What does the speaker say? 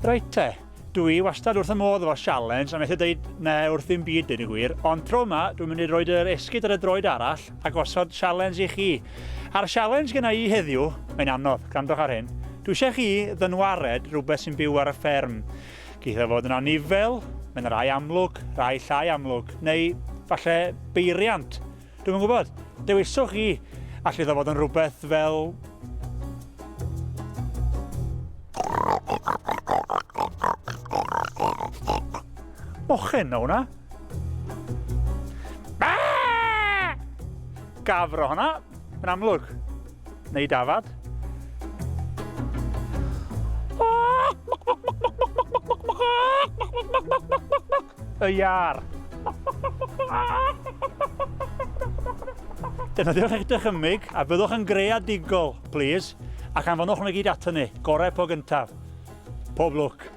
Reit te, dwi wastad wrth y modd efo sialens a methu dweud na wrth ddim byd dweud y gwir, ond tro yma dwi'n mynd i roed yr esgid ar y droed arall a gosod sialens i chi. A'r sialens gyna i heddiw, mae'n anodd, gwrandwch ar hyn, dwi eisiau chi ddynwared rhywbeth sy'n byw ar y fferm. Geith o fod yn anifel, mae'n rai amlwg, rai llai amlwg, neu falle beiriant. Dwi'm yn gwybod. Dewiswch chi. All iddo fod yn rhywbeth fel... Mochyn o hwnna. Gafr o hwnna, yn amlwg. Neu dafad. Y iâr. Defnyddiwch eich dychymyg a byddwch yn greadigol, plîs, ac anfonwch nhw i gyd aton ni, gorau po gyntaf. Pob lwc.